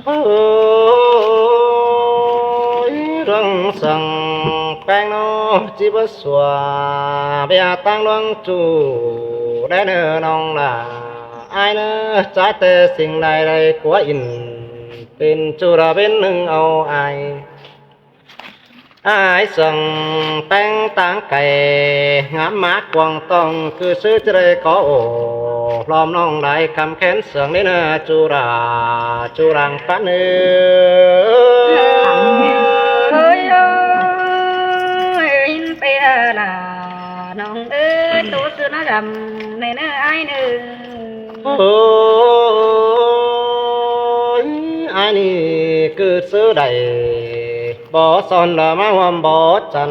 ໂອ້ຍ ເລື່ອງສັງແປງເນາະ ຈິບໍ່ຊົ່ວ ເບຍຕັ້ງຫຼວງຈູ້ ໄດ້ເນີນ້ອງຫຼ້າ ອ້າຍເນີ ຈາກແຕ່ສິ່ງໃດໄດ້ກົວອິນ ເປັນຈຸລະເວັນໜຶ່ງເອົາອ້າຍ ອ້າຍສຽງແປ້ງຕ່າງໄກ ງາມມາກກວ້າງຕ້ອງ ຄືຊື່ຈະໄດ້ກໍໂອ້ ລອມນ້ອງໄດ້ຄຳແຄ້ນສຽງນີ້ນະ ຈຸລາ ຈຸລັງປັນເອີ ເອີຍ ເອີຍ ເປັນເວລາ ນ້ອງເອີຍ ໂຕຊື່ນະດຳ ໃນເນີອ້າຍເນີ ໂອ້ຍ ອ້າຍນີ້ເກີດຊື່ໃດ ບໍ່ສອນລະມາຮ່ວມບໍ່ຈັນ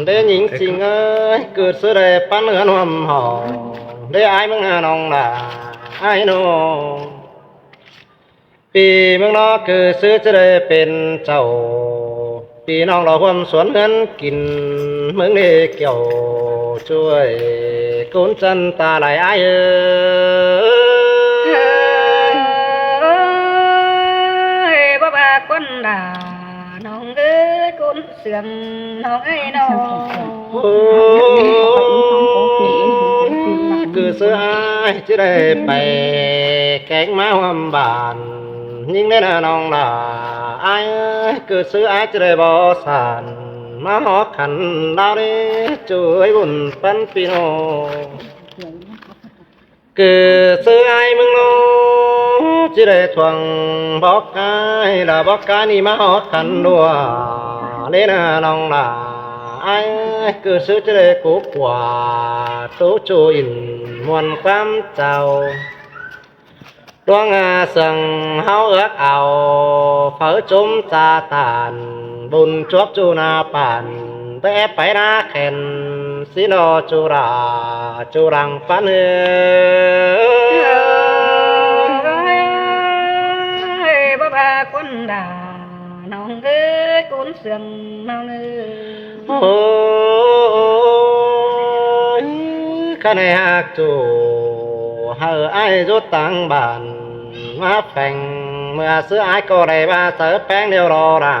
ເດ້ຍິງຊິງເອີຍ ເກີດຊື່ໃດປັນເຮືອນຮ່ວມຫ້ອງ ເດ້ອ້າຍເມືອງນານ້ອງຫຼ້າ ອ້າຍນ້ອງ ປີເມືອງນອກຄືຊື່ຈະໄດ້ເປັນເຈົ້າ ປີນ້ອງລະຮ່ວມສວນເຮືອນກິນ ເມືອງເນກຽວ ຊ່ວຍກຸນຈັນຕາຫຼາຍອ້າຍເອີຍ ເອີຍ ບໍ່ວ່າຄົນດາ ນ້ອງເອີຍ ຄົນເຊື່ອມນ້ອງເອີຍນ້ອງ ໂອ້ຍ ຄືຊື່ອ້າຍຈະໄດ້ໄປແກງມາຮ່ວມບ້ານ ຍິງແດ່ນະນ້ອງຫຼ້າ ອ້າຍເອີຍ ຄືຊື່ອ້າຍຈະໄດ້ບໍ່ສານ ມາຮອດຂັນດາວເດ້ ຊ່ວຍບຸນປັນພີ່ນ້ອງ ຄືຊື່ອ້າຍເມືອງນອກ ຈະໄດ້ທວງບອກອ້າຍ ລະບອກການີ້ມາຮອດຂັນດ້ວຍ ເລນະນ້ອງຫຼ້າ ອ້າຍເອີຍ ຄືຊື່ຈະໄດ້ກຸກກວາ ໂຕຈູອິນມ່ວນຄວາມເຈົ້າ ດວງອາເຊິ່ງເຮົາເອືອກເອົາ ເຝົ້າຈົ່ມຈາຕານ ບຸນຈວບຈູນາປານ ແຕ່ໄປນາແຂນ ຊິນອຈູລາ ຈູລັງປັນເອີ ເອີຍ ບໍ່ວ່າຄົນດາ ນ້ອງເອີຍ ຄົນເຊື່ອມນ້ອງເອີ ໂອ້ຍ ຄັນໃຫ້ຮັກຈູ ໃຫ້ອ້າຍຢູ່ຕ່າງບ້ານ ມາແຝງ ເມື່ອຊື່ອ້າຍກໍໄດ້ວ່າໃສ່ແປ້ງດຽວລໍລະ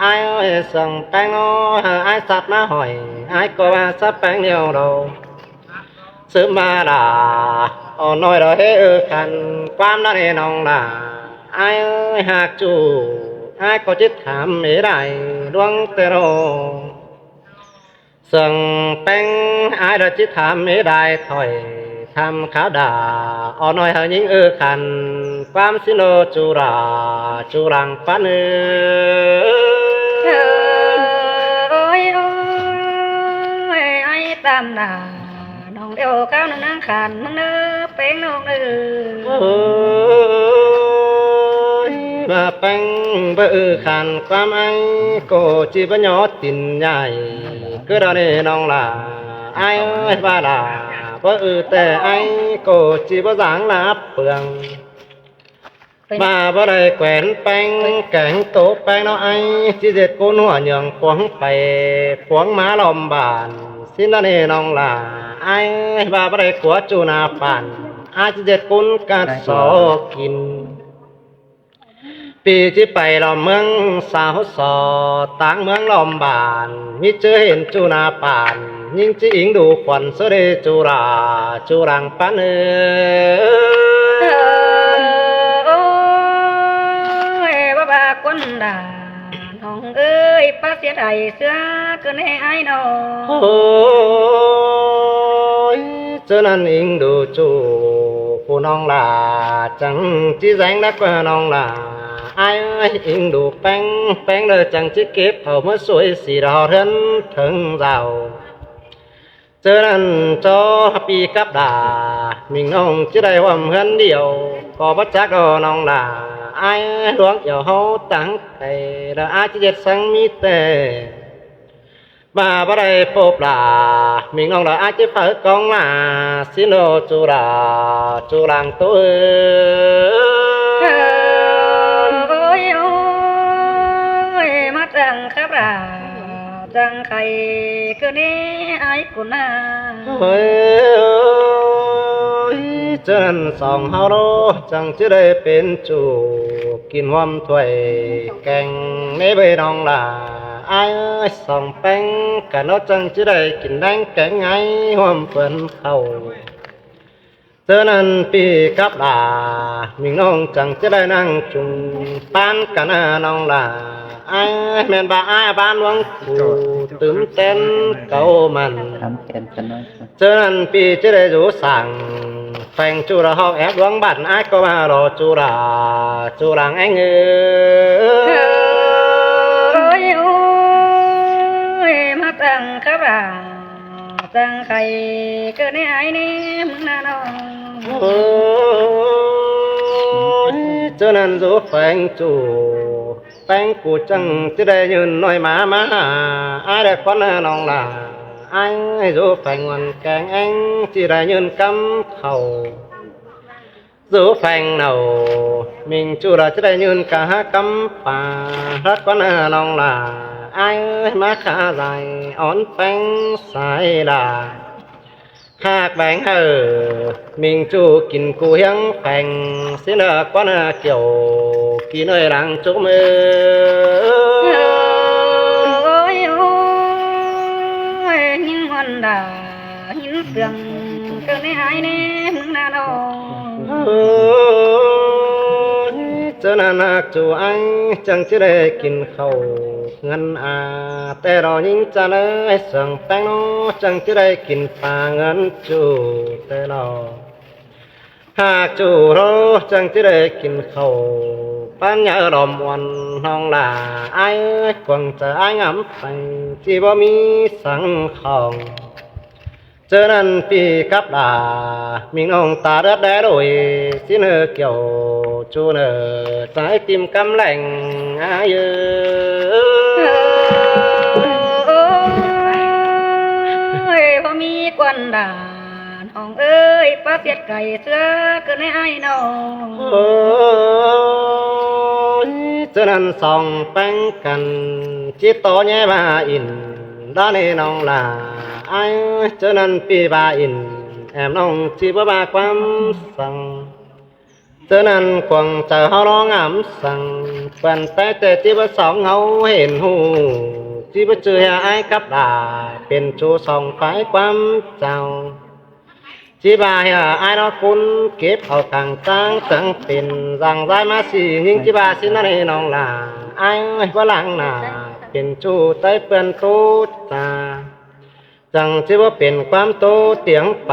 ອ້າຍເອີຍ ເຊິ່ງແປ້ງນ້ອຍ ໃຫ້ອ້າຍສັດມາຫ້ອຍ ອ້າຍກໍວ່າໃສ່ແປ້ງດຽວລໍ ຊຶມມາລະ ອ່ອນນ້ອຍລະເຮເອີຄັນ ຄວາມນັ້ນເອນ້ອງລະ ອ້າຍເອີຍ ຫາກຈູ ອ້າຍກໍຈິດຖາມເອໄດ້ ດວງແຕ່ນ້ອງ ເຊິ່ງແປ້ງ ອ້າຍລະຈິດຖາມເອໄດ້ ຖ້ອຍທຳຂາດາ ອ່ອນນ້ອຍເຮົາຍິງເອີຄັນ ຄວາມຊິໂນຈູລາ ຈູລັງປັນເອີ ເອີຍ ໂອ້ຍ ອ້າຍຕາມລາ ນ້ອງດຽວຄາວໜຶ່ງນາງຂັນ ເມືອງເນີແປ້ງນ້ອງເອີ ໂອ້ຍ ວ່າແປ້ງບໍ່ເອີຄັນ ຄວາມອ້າຍກໍຈິບໍ່ຍອດຕິນໃຫຍ່ ຄືດອນເອນ້ອງຫຼ້າ ອ້າຍເອີຍ ວ່າລະບໍ່ເອີ ແຕ່ອ້າຍກໍຈິບໍ່ສາງລາບເປືອງ ມາບໍ່ໄດ້ແຂວນແປ້ງ ແກງໂຕແປ້ງເນາະ ອ້າຍຊິເຈັດໂກນຫົວເຫຍື້ອງ ປວງໄປປວງມາລ້ອມບ້ານ ຊິນະເນນ້ອງຫຼ້າ ອ້າຍວ່າບໍ່ໄດ້ກົວຈູນາປານ ອ້າຍຊິເຈັດກຸນກັດຊອກກິນ ປີຊິໄປລ້ອມເມືອງສາວຊອ ຕ່າງເມືອງລ້ອມບ້ານ ມີເຈີເຫັນຈູນາປານ ຍິ່ງຈິອິງດູຂວັນ ເສເດຈູລາ ຈູລັງປັນເອີ ເອີ ໂອ້ຍ ວ່າວ່າຄົນດາ ນ້ອງເອີຍ ປາເສຍໄດ້ເສືອເກີນໃຫ້ອ້າຍນ້ອງ ໂອ້ຍ ເຈົ້ານັ້ນອິງດູຈູ ຜູ້ນ້ອງຫຼ້າ ຈັ່ງຈິແສງນັກວ່ານ້ອງຫຼ້າ ອ້າຍເອີຍ ອິງດູແປ້ງ ແປ້ງເດີ ຈັ່ງຈິເກັບເອົາມາຊ່ວຍສີດອກເຮືອນເຖິງເຈົ້າ ເຈົ້ານັ້ນຈອປີກັບດາ ມິງນ້ອງຈະໄດ້ຮ່ວມເຮືອນດຽວ ກໍບໍ່ຈັກດອກນ້ອງຫຼ້າ ອ້າຍເອີຍ ຫຼວງອຽວເຮົາຕັ້ງແຕ່ ລະອາດຈະເຈັດສັງມີແຕ່ ມາບໍ່ໄດ້ພົບລາ ມິງນ້ອງລະອາດຈະເຝົ້າກອງມາ ຊິໂນຈູລາ ຈູລັງໂຕເອີ ໂອ້ຍ ໂອ້ຍ ມາຈັ່ງຂັບລາ ຈັ່ງໄຄຄືນີ້ອ້າຍກຸນນາ ໂອ້ຍ ເຈົ້ານັ້ນສອງເຮົາເນາະ ຈັ່ງຈະໄດ້ເປັນຈູ້ ກິນຮ່ວມຖ້ວຍແກງ ໃນເວີຍນ້ອງຫຼ້າ ອ້າຍເອີຍ ສອງແປງກັນເນາະ ຈັ່ງຈະໄດ້ກິນແລງແກງ ໃຫ້ຮ່ວມເພິ່ນເຂົ້າ. ເຈົ້ານັ້ນປີກັບຫຼ້າ ມິງນ້ອງຈັ່ງຈະໄດ້ນັ່ງຈຸງປານກັນນະນ້ອງຫຼ້າ ອ້າຍແມ່ນວ່າອ້າຍບ້ານຫຼວງປູ່ຕື່ມແຕ່ນເກົ່າມັນ ເຈົ້ານັ້ນປີຈະໄດ້ຢູ່ສ້າງແຂວງຈຸລະ ຮອກແອບຫຼວງບ້ານ ອ້າຍກໍມາລໍຈຸລະ ຈຸລາງແອງເອີຍ ໂອ້ຍ ມາຕັ້ງຄະບາ ຈັ່ງໄຄເກີດໃນອ້າຍແນມນະນ້ອງ ໂອ້ຍ ເຈົ້ານັ້ນຢູ່ແຂວງຈຸ ແຂວງກູຈັ່ງຈະໄດ້ຍື່ນນ້ອຍໝາມາຫາ ອ້າຍໄດ້ຄວັນນະນ້ອງຫຼ້າ ອ້າຍຢູ່ແຂວງວັນແກງແອງ ຈະໄດ້ຍື່ນກຳເຂົ້າ ຢູ່ແຂວງເນົ່າ ມິງຈຸລະຈະໄດ້ຍື່ນກະຫາກຳປາ ຮັກກວ່ານະນ້ອງຫຼ້າ ອ້າຍເອີຍ ມາຂາໃຈອ່ອນແປງສາຍລາ ຫາກແບງເຮີ ມິງຈຸກິນກູຮຽງແຂວງ ຊິເໜືອກວ່ານະກ່ຽວ ກິນເອີຍຫຼັງຈຸເອີຍ ໂອ້ຍ ໂອ້ຍ ຍິງມອນດາ ຫີນເຄື່ອງເກີດໃນອ້າຍແນມນະນ້ອງ ເຈົ້ານັ້ນຮັກຈູອ້າຍ ຈັ່ງຈະໄດ້ກິນເຂົ້າເຮືອນອາ ແຕ່ລອຍິງຈະເອີຍ ສອງແປງເນາະ ຈັ່ງຈະໄດ້ກິນປາເຮືອນຈູ ແຕ່ລອຫາກຈູເນາະ ຈັ່ງຈະໄດ້ກິນເຂົ້າ ປັນຍາລອມມ່ວນນ້ອງຫຼ້າ ອ້າຍເອີຍ ກວາງໃຈອ້າຍງາມໄປ ທີ່ບໍ່ມີສັງຂອງ ເຈົ້ານັ້ນປີກັບຫຼ້າ ມິງນ້ອງຕາເລືອດແດໂດຍ ຊິເໜີກ່ຽວຈູເໜີ ໃຈຕິ່ມກຳແລງອາຍເອີຍ ໂອ້ຍ ບໍ່ມີກວນດາ ນ້ອງເອີຍ ປາສຽດໄກ່ເສືອເກີດໃນອ້າຍນ້ອງ ໂອ້ຍ ເຈົ້ານັ້ນສອງແປງກັນ ຈິດຕໍ່ແຍ່ວ່າອິນ ດາເນນ້ອງຫຼ້າ ອ້າຍເອີຍ ເຈົ້ານັ້ນປີວ່າອິນ ແອມນ້ອງຈິບໍ່ວ່າຄວາມສັງ ເຈົ້ານັ້ນກວາງໃຈເຮົາລອງອຳສັງ ເປື້ອນໄປແຕ່ຈິບໍ່ສອງເຮົາເຫັນຮູ້ ຈິບໍ່ຈື່ໃຫ້ອ້າຍກັບຫຼ້າ ເປັນຊູສອງຝ່າຍຄວາມເຈົ້າ ຈິວ່າໃຫ້ອ້າຍນອກກຸນ ເກັບເອົາກາງຕ່າງຈັ່ງເປັນ ຢ່າງໃດມາຊິຍິງ ຈິວ່າຊິນັ້ນໃຫ້ນ້ອງຫຼ້າ ອ້າຍເອີຍ ບໍ່ລ້າງໜ້າ ເປັນຈູໃຕ້ເປື້ອນໂຕຕາ ຈັ່ງຊິບໍ່ເປັນຄວາມໂຕຕຽງໄປ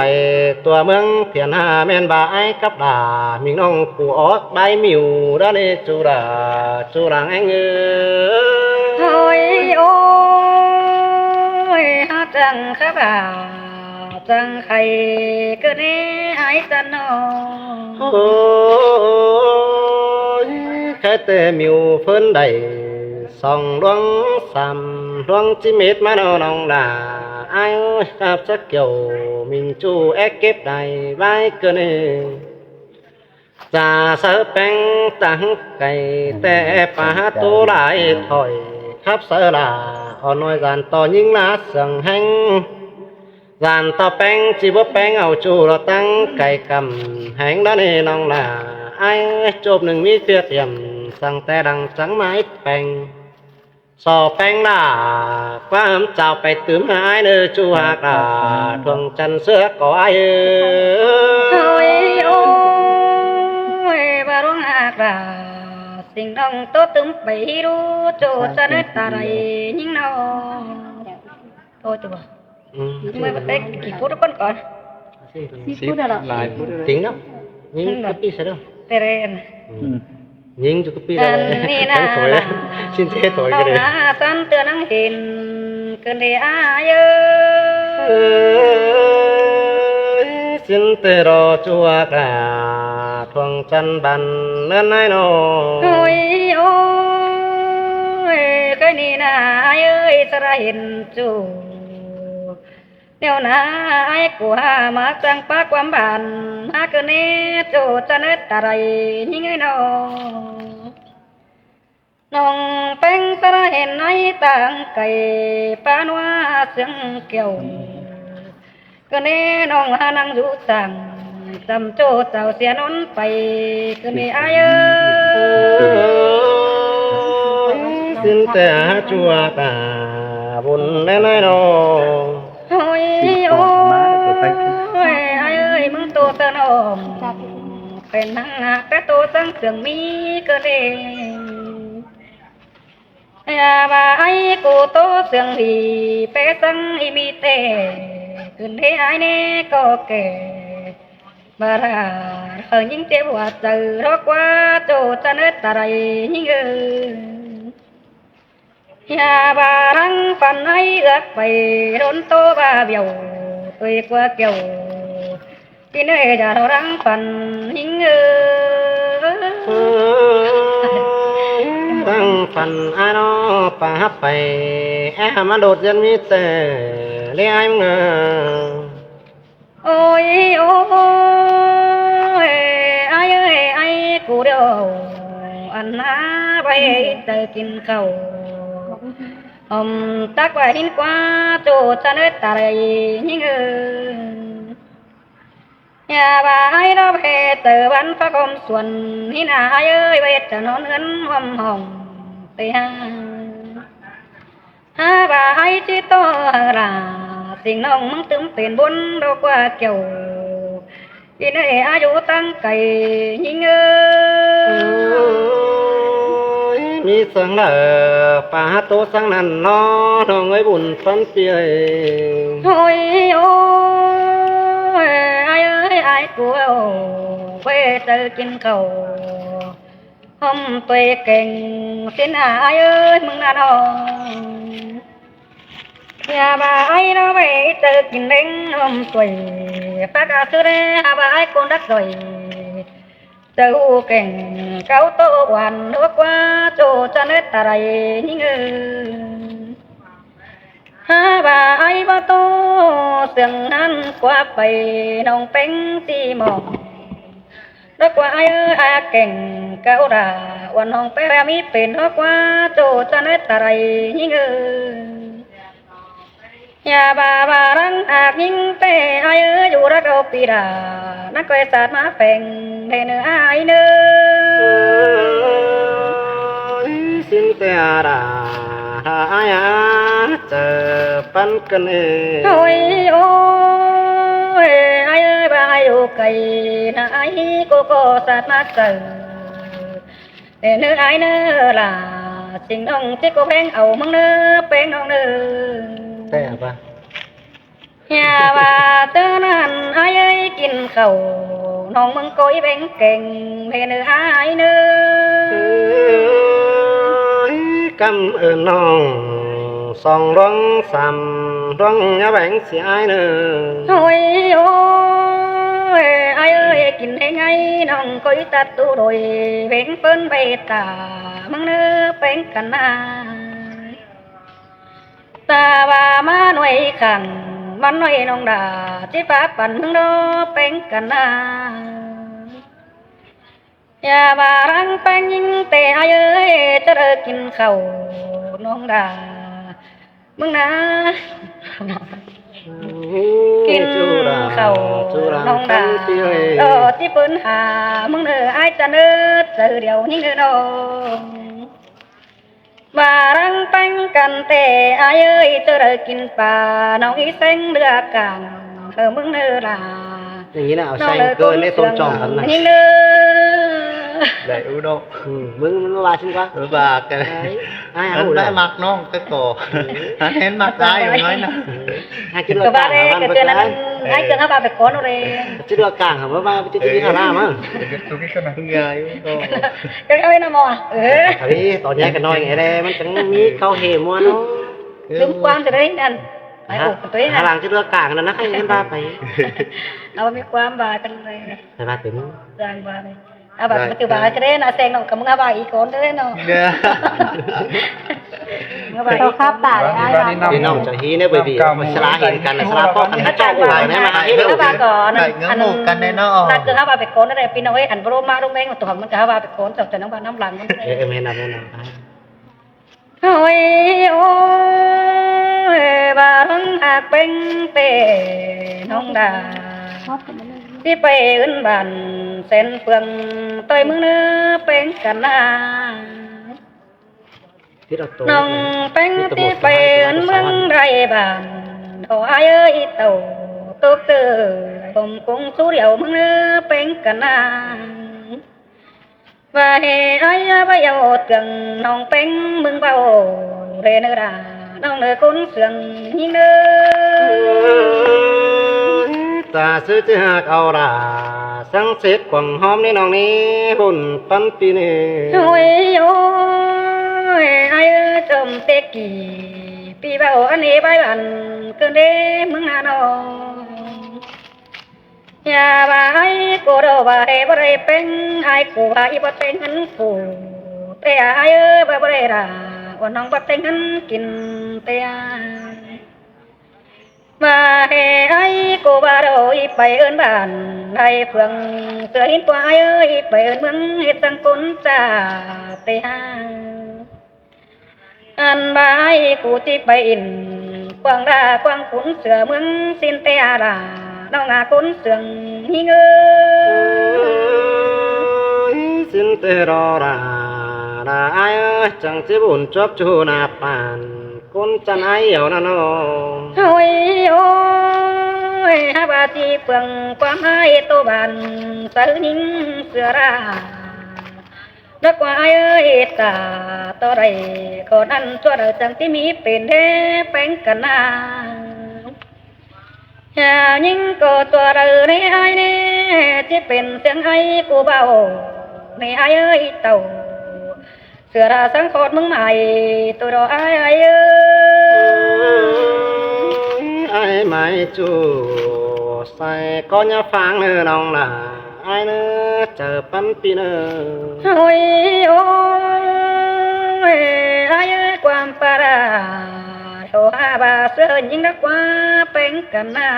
ຕົວເມືອງພຽນຫາ ແມ່ນວ່າອ້າຍກັບຫຼ້າ ມິງນ້ອງກູອອກບາຍມິວ ດາເນຈູລາ ຈູລາງແອງເອີຍ ໂອ້ຍ ໂອ້ຍ ຫາຈັ່ງຄະບາ ຈັ່ງໄຄເກີດໃນອ້າຍຈັນນ້ອງ ໂອ້ຍ ໄຄແຕ່ມິວເພິ່ນໄດ້ສອງລວງສາມລວງ ຈິເມັດມາເນາະນ້ອງຫຼ້າ ອ້າຍເອີຍ ກັບສະກ່ຽວ ມິງຈູແອກເກັບໄດ້ໄວ້ເກີນ ຈາເສີແປງຕັ້ງໄກ ແຕ່ປາໂຕຫຼາຍຖອຍ ຂັບເສີຫຼ້າ ອ່ອນນ້ອຍຈານຕໍ່ຍິງລາເສີອງແຮງ ຈານຕໍ່ແປງ ຈິບໍ່ແປງເອົາຈູລະຕັ້ງໄກກຳແຮງ ດາເນນ້ອງຫຼ້າ ອ້າຍເອີຍ ຈົບໜຶ່ງມີເທື່ອຕຽມ ຕັ້ງແຕ່ຫຼັງຈັງມາແປງ ສໍແປງຫຼ້າ ຄວາມເຈົ້າໄປຕື່ມໃຫ້ອ້າຍເນີ ຈູຮັກຫຼ້າ ທວງຈັນເສືອກໍອ້າຍເອີຍ ໂອ້ຍ ໂອ້ຍ ວ່າຫຼວງຮັກຫຼ້າ ສິ່ງນ້ອງໂຕຕຶມໄປຮູ້ ໂຈຈະເນີຕາໄລຍິງນ້ອງ ໂຕຈະບໍ່ ອືມ ເມື່ອໄປກິນພຸດກ່ອນກ່ອນ ຊິພຸດແລ້ວ ຫຼາຍພຸດ ຕິງເນາະ ຍິງກະປິໃສ່ເດີ ແຕ່ແລນ ອືມ ຍິງຈຸກະປິ ອັນນີ້ນະ ຊິນເທໂຕຍກະເດ ເອົານະ ສັນເຕືອນນັງເຫັນ ເກີນເດອາຍເອີຍ ຊິນເຕລໍຈວກລາ ທວງຈັນບັນເນີນນາຍນ້ອງ ໂອ້ຍ ໂອ້ຍ ເຄີຍນີ້ນາອາຍເອີຍ ສະລະເຫັນຈູ ແນວໜ້າອ້າຍກູຫາມາຈັ່ງປາກຄວາມບານ ຫາກະເນໂຈຈະເນີຕາໄລຍິງເອີຍນ້ອງ ນ້ອງແປງສະລະເຫັນໃນຕ່າງໄກ ປານົວເຊື່ອງແກ້ວ ກະເນນ້ອງຫານັ່ງຢູ່ຕ່າງ ຈຳໂຈເຈົ້າເສຍນອນໄປ ຄືນນີ້ອ້າຍເອີຍ ເອີຍ ສິ້ນແຕ່ຈົວຕາບຸນແລນາຍນ້ອງ ໂອ້ຍ ໂອ້ຍ ອ້າຍເອີຍ ມຶງໂຕເຕີນອອມ ເປັນນາງຫາກແຕ່ໂຕສັງເຊື່ອງມີເກີນເອງ ຢາວ່າອ້າຍກູໂຕເຊື່ອງດີ ແປສັງອີມີແຕ່ ຂຶ້ນເດອ້າຍແນ່ກໍແກ່ ບາລາເອີຍ ຍິງເຈັບຫົວໃຈ ຮອກວ່າໂຈຈະເນີດຕາໄລຍິງເອີຍ ຢ່າບາລັງປັນໃຫ້ເອືອກໄປ ໂດນໂຕບາບຽວ ຕົວກວ່າແກ້ວ ທີ່ເນີຍຢ່າເຮົາລັງປັນຍິງເອີຍ ລັງປັນອ້າຍນ້ອງປາຮັບໄປ ແອມາໂດດຢັນມີແຕ່ເລອ້າຍມຶງເອີຍ ໂອ້ຍ ໂອ້ຍ ອ້າຍເອີຍ ອ້າຍກູດຽວ ອັນໜາໄວ້ໃຈກິນເຂົ້າ ອອມຕັກໄວ້ຫີນກວ່າ ໂຈຈະເນີດຕາໄລຍິງເອີຍ ຢ່າວ່າອ້າຍລະເວເຕີວັນພະຄອມສວນ ຫີນອາອ້າຍເອີຍ ໄວ້ຈະນອນເຮືອນຮ່ວມຫ້ອງເຕຫາ ຫາວ່າອ້າຍຈິໂຕເຮີລາ ສິ່ງນ້ອງມຶງຕື່ມເປັນບຸນດອກກວ່າແກ້ວ ທີ່ເນີຍອາຍຸຕັ້ງໄກຍິງເອີຍ ໂອ້ຍ ມີສັງເລີປາໂຕສັງນັ້ນເນາະ ນ້ອງເອີຍບຸນປັນເປີຍ ໂອ້ຍ ໂອ້ຍ ອ້າຍເອີຍ ອ້າຍກູເອົາ ໄວ້ໃຈກິນເຂົ້າ ຫອມຕົວເກັ່ງ ສິນອາອ້າຍເອີຍ ມຶງນະນ້ອງ ຢ່າວ່າອ້າຍລະໄວ້ເຈີກິນເຫຼັງ ຫອມຕົວຍ ປາກອາຊື່ແລ ຫາວ່າອ້າຍຄົນດັກດອຍ ເຈີເກັ່ງ ເກົາໂຕຫວານ ຫົວກວ່າໂຈຈະເນີດຕາໄລຍິງເອີຍ ຫາວ່າອ້າຍບໍ່ໂຕເຊື່ອງນັ້ນກວ່າໄປ ນ້ອງເປັງຊິມອງ ດອກວ່າອ້າຍເອີຍ ອາແກ່ງກະອຸດາ ອວນຫ້ອງແປະມີເປັນ ດອກວ່າໂຈຈະເນີດຕາໄລຍິງເອີຍ ຢ່າບາບາລັງອາກຍິງແຕ່ ອ້າຍເອີຍ ຢູ່ລັກເອົາປີດາ ນັກໄກສາດມາແປງ ແດ່ເນີອ້າຍເນີ ຊິນແຕ່ອາດາ ອາຍອາ ເຈີປັນກັນເອງ ໂອ້ຍ ໂອ້ຍ ອ້າຍເອີຍ ວ່າອ້າຍຢູ່ໄກນະ ອ້າຍກູກໍສາດມາເຈີ ເອີ ເນີອ້າຍເນີຫຼ້າ ຊິງນ້ອງຊິກວແພງເອົາມຶງເນີ ແປງນ້ອງເນີ ແຕ່ປະ ຢ່າວ່າເທື່ອນັ້ນອ້າຍເອີຍ ກິນເຂົ້າ ນ້ອງມຶງກໍອີແບງແກງ ເດີເນີອ້າຍເນີ ກຳເອີ້ນນ້ອງ ສອງດວງສາມດວງ ຢ່າແບ່ງເສຍອ້າຍເນີ ໂອ້ຍ ໂອ້ຍ ອ້າຍເອີຍ ກິນໃຫ້ໄງ ນ້ອງກໍອີຕັດຕູໂດຍ ເວັງເປີ້ນໃບຕາ ມຶງເນີແປງກັນນາ ຕາວ່າມາໜ່ວຍຂັງ ມັນໜ່ວຍນ້ອງດາ ຊິພາປັນເມືອງດອກແປງກັນນາ ຢ່າວ່າລັງແປງຍິງແຕ່ອ້າຍເອີຍ ຈະເລີກກິນເຂົ້ານ້ອງດາ ມຶງນາ ກິນເຂົ້ານ້ອງດາ ເອີ ທີ່ເພິ່ນຫາ ມຶງເນີອ້າຍຈະເນີດ ໃຈດຽວຍິງເດີນ້ອງ ວ່າລັງແປງກັນແຕ່ອ້າຍເອີຍ ເຈົ້າໄດ້ກິນປາ ນ້ອງອີແສງເລືອກາງ ເຮີ ມຶງເນີຫຼ້າ ຢ່າງນີ້ນະ ເອົາໃສ່ເກີນໃນຕົ້ນຈອງກັນນະ ຍິງເດີ ໄດ້ອຸດອກ ອືມ ມຶງມັນວ່າຊິວ່າ ເອີ ວ່າກັນ ອ້າຍ ມັນໄດ້ມັກນ້ອງແຕ່ກໍ ເອີ ເຫັນມັກອ້າຍຢູ່ນ້ອຍນະ ຫາກິນເລືອກາງ ເອີ ຫາວ່າໄປເກີນ ອ້າຍເກີນເຮົາວ່າໄປກ່ອນເນາະເດ້ ຊິເລືອກາງ ເຮົາວ່າ ເອີ ຊິກິນຫາລາມ ເອີ ເອີ ກໍເອົາໄວ້ນຳໝໍ ເອີ ເອີ ຕອນແຍກກັນໜ້ອຍແດ່ ມັນຈັ່ງມີເຂົ້າເຮມ່ວນເນາະ ລືມຄວາມຈະໄດ້ນັ້ນ ໄປອອກກັນໄປນັ້ນ ຫາຫຼັງຈະເລືອກກາງນັ້ນນະ ໃຫ້ມັນວ່າໄປ ເອົາ ມີຄວາມວ່າກັນເລີຍ ໃຫ້ວ່າເປັນ ເລື່ອງວ່ານີ້ ເອົາ ບັດ ບັດຈຸບັນຈະໄດ້ນະ ແຊງນ້ອງກັບມຶງ ເອົາວ່າອີກກ່ອນເດີເນາະ ເອີ ເອົາວ່າອີກກ່ອນ ເຈົ້າຂ້າຕາຍອ້າຍວ່າ ພີ່ນ້ອງເຈົ້າຮີ້ເດີ ເບິ່ງດີ ສະຫຼາເຫັນກັນ ສະຫຼາປ້ອງກັນ ເຈົ້າວ່າແນວມາເຮັດ ເອົາວ່າກ່ອນ ໄປເງື້ອໝູ່ກັນແດ່ເນາະ ຖ້າເກີດເຮົາວ່າໄປກ່ອນໄດ້ ພີ່ນ້ອງເອີຍ ອັນບໍ່ລົງມາລົງແບງ ຕົວມັນກໍເຮົາວ່າໄປກ່ອນ ເຈົ້າຈະນຳວ່ານຳຫຼັງມັນ ເອີ ເອີ ແມ່ນນະ ແມ່ນນະ ໂອ້ຍ ໂອ້ຍ ວ່າຮັກເປັນແຕ່ນ້ອງດາ ຊິໄປເອີ້ນບ້ານແສນເຟືອງ ຕ່ອຍເມືອງເນີແປງກັນນາ ນ້ອງແປງຊິໄປເອີ້ນເມືອງໄດ້ບ້ານ ໂອອ້າຍເອີຍເຕົ້າ ຕົກເຕີຫົ່ມຄົງຊູດຽວເມືອງເນີແປງກັນນາ. ວ່າໃຫ້ອ້າຍໄປເອົາເຄື່ອງນ້ອງແປ້ງເມືອງເບົາແລເນີລາ ນ້ອງເນີຄົນເຊື່ອງຍິງເນີ. ຕາຊື່ຈິຮັກເອົາລາ ສັງສິດກວາງຫອມນີ້ນ້ອງນີ້ ບຸນປັນປີນີ້. ໂອ້ຍ ໂອ້ຍ ອ້າຍເອີຍ ຈົມແຕ່ກີ້ ປີເບົາອັນເອບາຍອັນເກີນເດເມືອງນານ້ອງ. ຢ່າວ່າອ້າຍກູດອກວ່າໃຫ້ບໍ່ໄດ້ແປງ ອ້າຍກູວ່າອີ່ບໍ່ແຕ່ງເງິນກູ ແຕ່ອ້າຍເອີຍວ່າບໍ່ໄດ້ລາ ວ່ານ້ອງບໍ່ແຕ່ງເງິນກິນແຕ່ອ້າຍ ວ່າໃຫ້ອ້າຍກູວ່າດອກອີ່ໄປເອີ້ນບ້ານ ໄດ້ເຟືອງເສືອຫີນກວ່າອ້າຍເອີຍ ໄປເອີ້ນເມືອງເຮັດສັງຄົນຈາແຕ່ອ້າຍ. ອັນວ່າອ້າຍກູຊິໄປອິນ ກວາງລາກວາງຂຸນເສືອເມືອງສິນແຕ່ອາລາ ນ້ອງອາຄົນເຊື່ອງຍິງເອີຍ. ສິນແຕ່ລໍລາ ລາອ້າຍເອີຍ ຈັ່ງຊິບຸນຈົບຈູນາປານ ຄົນຈັນອ້າຍເອີຍນະນ້ອງ. ໂອ້ຍ ໂອ້ຍ ຫາວ່າຊິເຟືອງຄວາມອ້າຍໂຕບ້ານ ສາວຍິງເສືອລາ ດອກວ່າອ້າຍເອີຍ ຕາຕໍ່ໄດ້ ຂໍນັ້ນຊົ່ວໃດຈັ່ງທີ່ມີເປັນແທ້ແປງກັນນາ. ຍາວຍິງກໍຕົວເດີໃນອ້າຍແນ່ ທີ່ເປັນສຽງອ້າຍກູເບົາໃນອ້າຍເອີຍເຕົ້າ ເສືອລາສັງຂອດເມືອງໃໝ່ ໂຕດອກອ້າຍເອີຍ. ອ້າຍໄມ້ຈູໃສ່ກໍຢ່າຟັງເນີນ້ອງລາ ອ້າຍເນີ ເຈີປັນປີເນີ. ໂອ້ຍ ໂອ້ຍ ອ້າຍເອີຍ ຄວາມປາລາ ໂທຫາວ່າເສືອຍິງດອກວ່າແປງກັນນາ.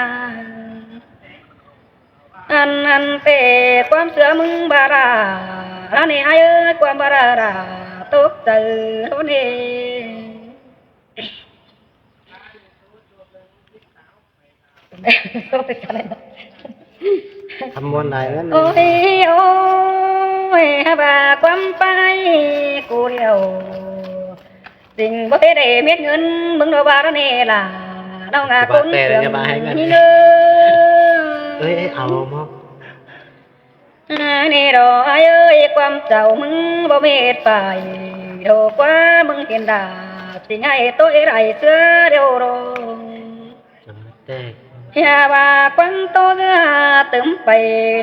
ອັນ ອັນເປ ຄວາມເຊື່ອມຶງບາລາ ລານີ້ອ້າຍເອີຍ ຄວາມບາລາລາ ຕົກໃຈໂລເນ. ຄຳມ່ວນຫຼາຍເງິນ ໂອ້ຍ ໂອ້ຍ ຫາວ່າຄວາມໄປກູດຽວ ສິ່ງບໍ່ເຮັດໃຫ້ເມັດເງິນ ເບິ່ງດອກວ່າລະເນລາ ນ້ອງອາຄົນເຊື່ອງຍິງເອີຍ. ເອີຍ ເອົາມາ ນີ້ດອກອ້າຍເອີຍ ຄວາມເຈົ້າມຶງບໍ່ເມັດໄປ ດອກວ່າມຶງເຫັນດາ ຊິໃຫ້ໂຕເອໄດ້ເສືອດຽວດອກ. ຢ່າວ່າຄວັນໂຕເຮືອຕື່ມໄປ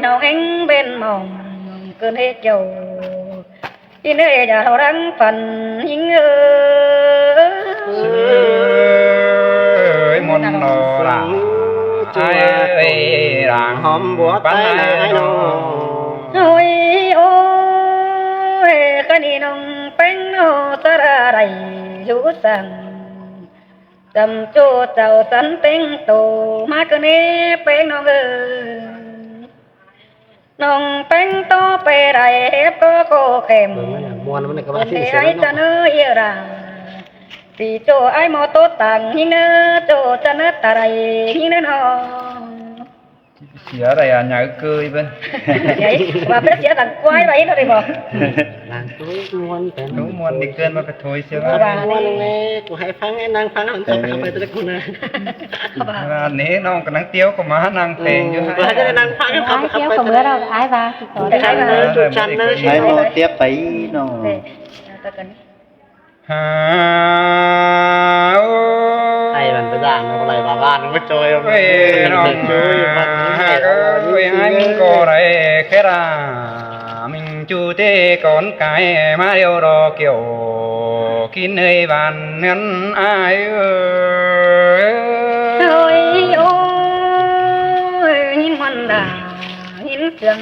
ນ້ອງເອງເປັນໝອງເກີນເຮັດເຈົ້າ ອີເນຍຢ່າເຮົາລັງຝັນຍິງເອີ. ເອີຍ ມົນນໍລະ ອ້າຍເອີຍ ລາງຫອມບົວໄຕນາຍນ້ອງ. ໂອ້ຍ ໂອ້ຍ ກະນີ້ນ້ອງແປ້ງນໍ ສະລະໄດ້ຢູ່ສັງ ຈຳໂຈເຈົ້າສັນເຕັງໂຕ ມາກະເນແປ້ງນ້ອງເອີຍ. ນ້ອງແປ້ງໂຕໄປໄດ້ເຮັບກໍໂຄແຄມ ເບິ່ງມັນມ່ວນ ມັນກໍວ່າຊິເສຍເນາະ ເນໄອຈະເນເອີຍລາ ຊິໂຈໄອໝໍໂຕຕັງຍິງເນ ໂຈຈະເນຕາໄດຍິງເນນ້ອງ. ເສຍໄດອາຍາເກີຍເພິ່ນ ເສຍວ່າເປັນເສຍຕັງຄວາຍໄວ້ເນາະໄດ້ບໍ່? ນາງໂຕມ່ວນແຕ່ ໂຕມ່ວນນີ້ເກີນມາກະໂທຍເສຍວ່າ ມ່ວນແນ່ ກູໃຫ້ຟັງ ໃຫ້ນາງຟັງ ເຂົາໄປແຕ່ລະຄົນນະ ວ່ານີ້ນ້ອງກຳລັງຕຽວເຂົ້າມານາງເພງຢູ່ ເອີ ໃຫ້ນາງຟັງ ເຂົາໄປ ເຂົາໄປ ຕຽວເຂົ້າເມືອດອກ ອ້າຍວ່າ ໄດ້ ຈູຈັນເນີ ໃຫ້ໝໍຕຽວໄປນ້ອງ. ຫາ ໂອ້ ໄອ້ມັນໄປດ່າງ ບໍ່ໄດ້ວ່າບ້ານ ບໍ່ຈອຍ ເອີຍ ນ້ອງ ເອີຍ ອ້າຍມຶງກໍໄດ້ແຄ່ລາ ມິງຈູເຕກອນກາຍ ມາດຽວດອກກ່ຽວ ກິນເອີຍບ້ານເຮືອນອ້າຍເອີຍ. ໂອ້ຍ ໂອ້ຍ ຍິນມ່ວນດາ ຍິນສຽງ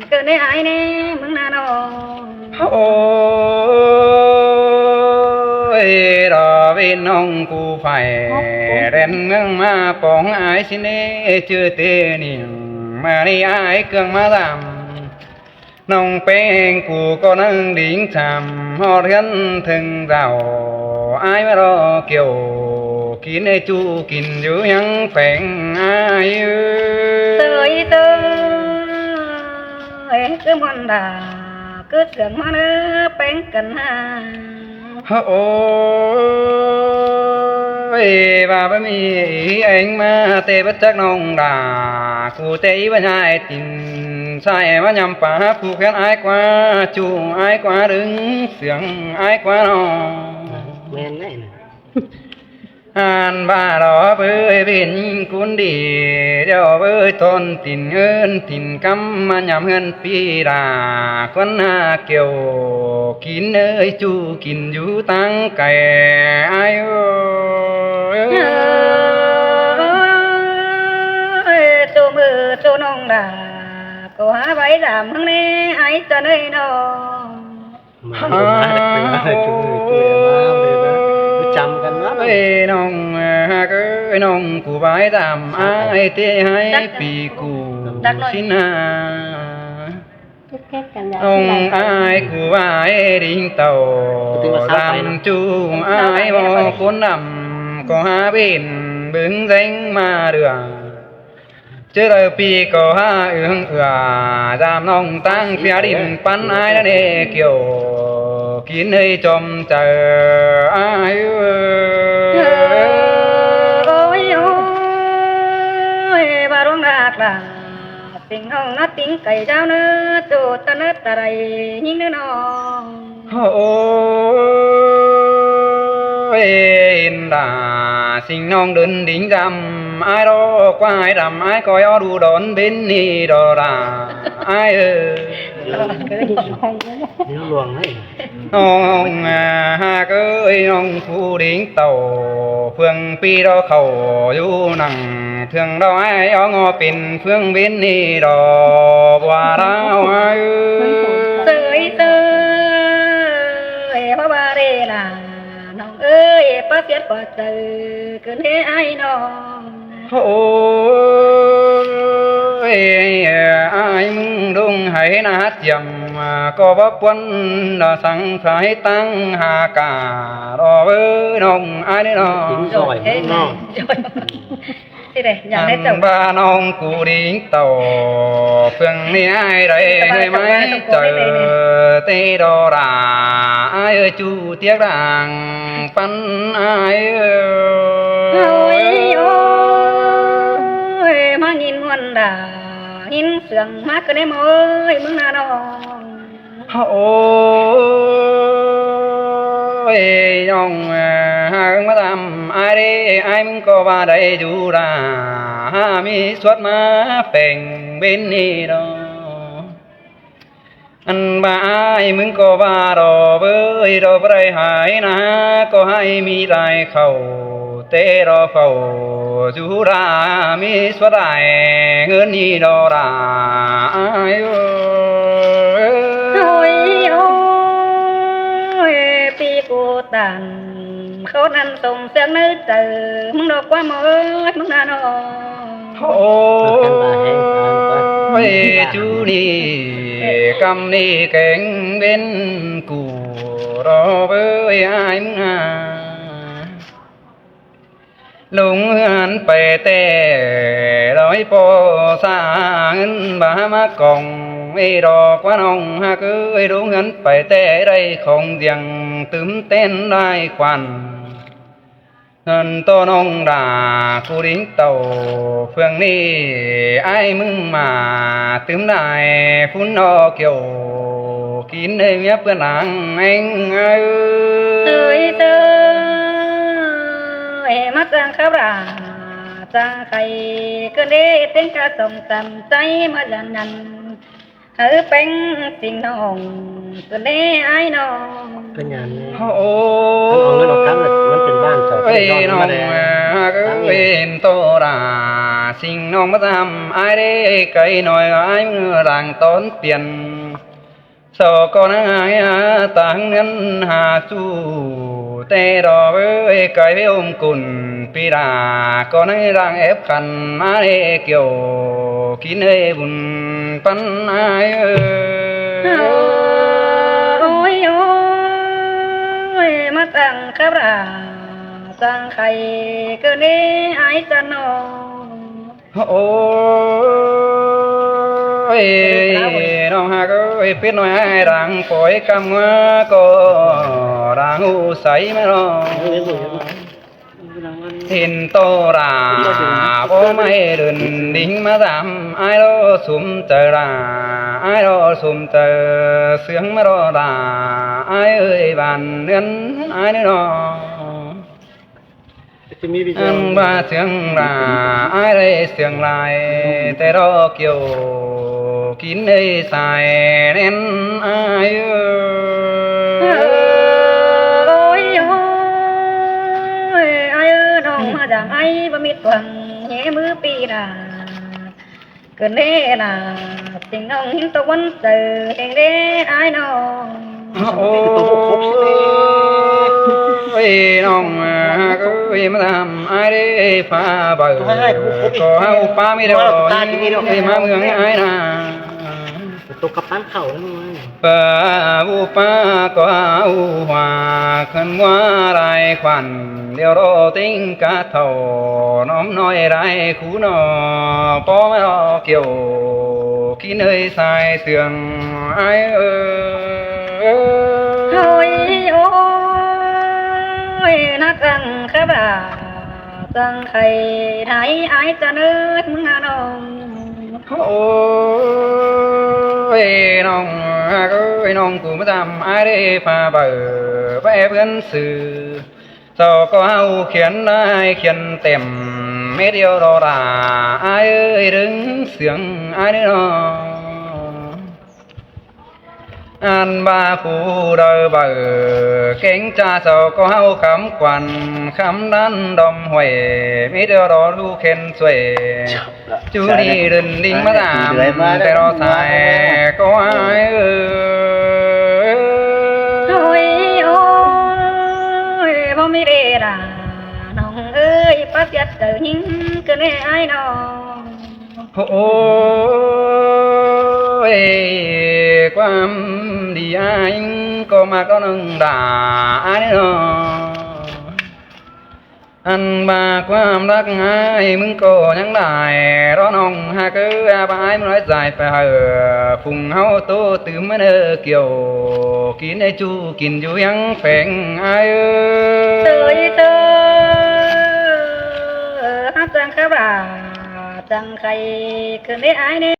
ເກີດໃນອ້າຍແນ່ເມືອງນານ້ອງ. ໂອ້ຍ ດອເວນນ້ອງກູໄຟ ແລ່ນເມືອງມາປອງອ້າຍຊິເນ ຈື່ເຕນິງ ມານີ້ອ້າຍເຄື່ອງມາດຳ ນ້ອງແປ້ງກູກໍນັ່ງດິງຊຳ ຮອດເຮືອນເຖິງເຈົ້າ ອ້າຍມາລໍກ່ຽວ ກິນໃຫ້ຈຸກິນຢູ່ຍັງແຂວງອ້າຍເອີຍ. ເຕີຍເຕີ ເອີຍ ຄືມ່ວນດາ ຄືເຊື່ອງມາເນີ ແປງກັນຫາ ໂອ້ຍ ວ່າບໍ່ມີເອງມາແຕ່ບໍ່ຈັກນ້ອງດາ ກູແຕ່ອີວ່າຍາຍຕິນ ສາຍມາຍຳປາ ຜູກແຂນອ້າຍກວ່າ ຈູ້ອ້າຍກວ່າ ດຶງເຊື່ອງອ້າຍກວ່ານ້ອງ ແມ່ນໄດ໋ນະ. ອັນວ່າລອເບີຍເປັນຄົນດີ ດຽວເບີຍທອນຕີນເງິນຕີນຄຳ ມາຍາມເຮືອນປີດາ ຄວັນຫາແກ້ວກິນເອີຍ ຈູ້ກິນຢູ່ທາງໄກ ອ້າຍເອີຍ. ໂອ້ຍ ໂຕເມີ ໂຕນ້ອງດາ ກໍຫາໄວ້ດາມເບິ່ງແດ່ ອ້າຍຈັນເອີຍນ້ອງ. ມາ ມາ ມາ ມາ ຈຳກັນເນາະ ເອີຍ ນ້ອງຮັກເອີຍ ນ້ອງກູບາຍຕາມອ້າຍ ເຕໃຫ້ປີກູຊິນຫາ ນ້ອງອ້າຍກູບາຍດິງເຕົ້າ ດຳຈູອ້າຍບໍ່ຄົນດຳ ກໍຫາເປັນເບິ່ງແສງມາເດືອ ເຈີເລີຍປີກໍຫາເອື້ອງເອື້ອ ຍາມນ້ອງຕັ້ງເສຍດິນ ປັນອ້າຍລະເນກຽວ ກິນເອີຍຈອມໃຈອ້າຍເອີຍ. ໂອ້ຍ ໂອ້ຍ ວ່າຫຼວງນາກລາ ສິງນ້ອງນະຕິງໄກ່ເຈົ້າເນີ ໂຕຕະເນີຕະໄລຍິງເນີນ້ອງ. ໂອ້ຍ ດາ ສິງນ້ອງເດີນດິງດຳ ອ້າຍດອກກວ່າອ້າຍດຳ ອ້າຍກໍຢອກດູດອນເບັນນີ້ດອກດາ ອ້າຍເອີຍ. ຫຼວງເອີຍ ນ້ອງຮັກເອີຍ ນ້ອງຜູ້ດິງເຕົ້າ ເຟືອງປີດອກເຂົ້າຢູ່ນັງ ເຖິງດອກອ້າຍອອກງໍເປັນເຟືອງເບັນນີ້ດອກ ບໍ່ວ່າດາວອ້າຍເອີຍ. ເຊີຍ ເຊີຍ ບໍ່ວ່າເດລາ ນ້ອງເອີຍ ປາສຽດປາເຊີຍ ຄືເດອ້າຍນ້ອງ. ໂອ້ຍ ອ້າຍມຶງດົງໄຫນາຈຽມ ກໍບໍ່ປວນດາສັງສາຍຕັ້ງຫາກາດອກເອີຍ ນ້ອງອ້າຍເດີນ້ອງ. ຊິໄດ້ ອັນວ່ານ້ອງກູດິງເຕົ້າ ເຟືອງນີ້ອ້າຍໄດ້ໃຫ້ໄມ້ເຈີເຕດອລາ ອ້າຍເອີຍ ຈູ້ຕຽກດາງປັນອ້າຍເອີຍ. ໂອ້ຍ ໂອ້ຍ ມາຍິນມ່ວນດາ ຍິນສຽງມາກະແນມເອີຍ ມຶງນະນ້ອງ. ໂອ້ຍ ນ້ອງຫາກມາຕາມອ້າຍເດ້ ອ້າຍມຶງກໍວ່າໄດ້ຢູ່ລະ ຫາມີສວດມາແປງເບັນນີ້ດອກ. ອັນວ່າອ້າຍມຶງກໍວ່າດອກເບີຍ ດອກບໍ່ໄດ້ຫາຍນາ ກໍໃຫ້ມີຫຼາຍເຂົ້າ ແຕ່ດອກເຝົ້າຢູ່ລະ ມີສ່ວນຫຼາຍເງິນນີ້ດອກລະ ອ້າຍເອີຍ. ໂອ້ຍ ໂອ້ຍ ປີກູຕານ ເຂົານັ້ນສົ່ງສຽງໃນໃຈ ມຶງດອກກວ່າເມີຍ ມຶງນະນ້ອງ. ໂອ້ຍ ຈູນີ້ກຳນີ້ແກງເບັນກູ ດອກເບີຍ ອ້າຍມຶງອາ ລົງເຮືອນໄປແຕ່ ດອກໃຫ້ພໍ່ສາເງິນບາມາກອງ ເອີ ດອກວ່ານ້ອງຮັກເອີຍ ລົງເຮືອນໄປແຕ່ ໄດ້ຂອງດຽງຕື່ມແຕ່ນຫຼາຍຂວັນ ເງິນຕໍ່ນ້ອງດາ ກູດິງເຕົ້າ ເຟືອງນີ້ອ້າຍມຶງມາ ຕື່ມຫຼາຍພຸ້ນດອກກຽວ ກິນໃຫ້ເມຍເປື້ອນລາງແອງເອີຍ. ເອີຍ ເອີຍ ມາຈ້າງຂາບລາ ຈ້າງໄຂ່ ເກີນເດເຕັງກະສົ່ງຕາມໃຈ ມາຢັນຍັນ ເອີ ແປງສິງນ້ອງ ເກີນເດອ້າຍນ້ອງ. ເປັນຫຍັງ? ໂອ້ຍ ມັນເອົາເງິນອອກກັນ ມັນເປັນບ້ານເຈົ້າ ເປັນຍອດ ນ້ອງມາແດ່ ເອີຍ ເຫັນໂຕລາ ສິງນ້ອງມາຕາມອ້າຍເດ້ ໄກໜ້ອຍອ້າຍມືລາງຕອນປ່ຽນ ເຈົ້າກໍນັ່ງຫາຕາເງິນຫາຊູ ແຕ່ດອກເອີຍ ໄກໄປອົມກຸນປີດາ ກໍນັ່ງລາງແອບຂັນມາເດກຽວ ກິນເອີຍບຸນປັນອ້າຍເອີຍ. ໂອ້ຍ ໂອ້ຍ ມາຕັ້ງກັບລາ ຕັ້ງໄຂ່ເກີນເດອ້າຍຈັນນ້ອງ. ໂອ້ ເອີຍ ນ້ອງຮັກເອີຍ ເປັດນ້ອຍອ້າຍດັງ ປ່ອຍກຳງົວກໍດັງ ຮູ້ໃສມາລອງ ເຫັນໂຕລາ ບໍ່ໄມ້ເດີນດິງມາດຳ ອ້າຍລອສົມໃຈລາ ອ້າຍລອສົມໃຈ ເຊື່ອງມາລອລາ ອ້າຍເອີຍ ບ້ານເຮືອນອ້າຍເດີນ້ອງ. ອັນວ່າເຊື່ອງຫຼາຍ ອ້າຍໄດ້ເຊື່ອງຫຼາຍ ແຕ່ດອກກ່ຽວ ກິນເອີຍສາຍແໜ້ນອ້າຍເອີຍ ໂອ້ຍ ໂອ້ຍ ອ້າຍເອີຍ ນ້ອງມາຈາກໄອ ບໍ່ມີຕົວງແຫມືປີດາ ເກີດເດ້ລະ ສິ່ງນ້ອງຍິນຕະວັນເຈີເອງເດ້ອ້າຍນ້ອງ ໂອ້ຍ ນ້ອງເອີຍ ມາທຳອ້າຍເດ້ ຟ້າເບີ ກໍເຮົາປ້າມີດອກ ມາເມືອງອ້າຍນາ ຕົກກັບປານເຂົ້າແລ້ວ ປ້າຜູ້ປ້າກໍເອົາຫົວ ຄັນວ່າລາຍຂວັນ ດຽວລໍຕິງກະເຖົ້າ ນ້ອມນ້ອຍລາຍຄູໜໍ່ ປໍມາດອກກ່ຽວ ກິນເອີຍສາຍເຊື່ອງອ້າຍເອີຍ ໂອ້ຍ ໂອ້ຍ ນັກອັງຄະບາ ຈັ່ງໄຄໄດ້ອ້າຍຈະເນີດເມືອນ້ອງ ໂອ້ຍ ນ້ອງເອີຍ ນ້ອງກູມາຈຳອ້າຍເດ້ ຟ້າເບີ ໄປເພື່ອນຊື່ ເຈົ້າກໍເຮົາຂຽນລາຍຂຽນເຕັມ ເມັດດຽວລໍລາ ອ້າຍເອີຍ ດຶງເຊື່ອງອ້າຍເດີນ້ອງ ອັນວ່າຜູ້ໃດເບີເກັ່ງຈາ ເຈົ້າກໍເຮົາຄຳຂວັນ ຄຳດັນດອມຫ້ວຍ ເມັດດຽວລໍລູກເຂັນຊ່ວຍ ຈູນີ້ເດີນດິງມາຕາມ ແຕ່ລໍສາຍກໍອ້າຍເອີຍ ໂອ້ຍ ໂອ້ຍ ບໍ່ມີເດລາ ນ້ອງເອີຍ ປາສຽດເຈົ້າຍິງເກີນແນ່ອ້າຍນ້ອງ ໂອ້ຍ ຄວາມດີອ້າຍກໍມາກໍໜຶ່ງດາອ້າຍນ້ອງ ອັນວ່າຄວາມຮັກອ້າຍມຶງກໍຍັງຫຼາຍ ລໍນ້ອງຫາກເອີຍ ອາບອາຍມັນໄວ້ໃຈໄປເຮີ ພຸງເຮົາໂຕຕື່ມມາເນີກ່ຽວ ກິນໄດ້ຈູ້ກິນຢູ່ຫຍັງແພງອ້າຍເອີຍ ເອີຍເອີຍ ຮັກຈັ່ງຄະບາ ຈັ່ງໄຄຄືນໄດ້ອ້າຍເດ້